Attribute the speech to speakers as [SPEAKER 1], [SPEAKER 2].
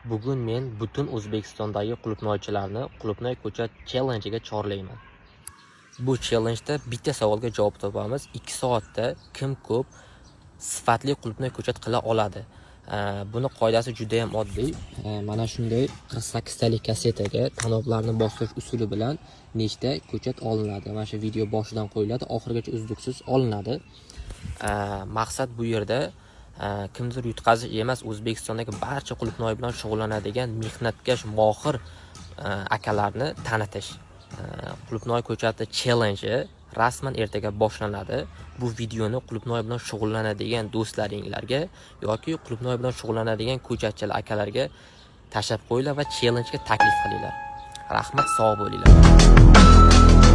[SPEAKER 1] Bugun men butun O'zbekistondagi qulupnoychilarni Qulupnoy ko'chat challenge'iga chorlayman. Bu challenge'da bitta savolga javob topamiz. 2 soatda kim ko'p sifatli qulupnoy ko'chat qila oladi? Buni qoidasi juda ham oddiy. Mana shunday 48 talik kassetaga tanoblarni bostirish usuli bilan nechta ko'chat olinadi. Mana shu video boshidan qo'yiladi, oxirigacha uzluksiz olinadi. Maqsad bu yerda kimdir yutqazish emas, O'zbekistondagi barcha qulupnoy bilan shug'ullanadigan mehnatkash, mohir akalarni tanitish. Qulupnoy ko'chati challenge'i rasman ertaga boshlanadi. Bu videoni qulupnoy bilan shug'ullanadigan do'stlaringlarga yoki qulupnoy bilan shug'ullanadigan ko'chatchilar akalarga tashlab qo'yinglar va challenge'ga taklif qilinglar. Rahmat, sog' bo'linglar.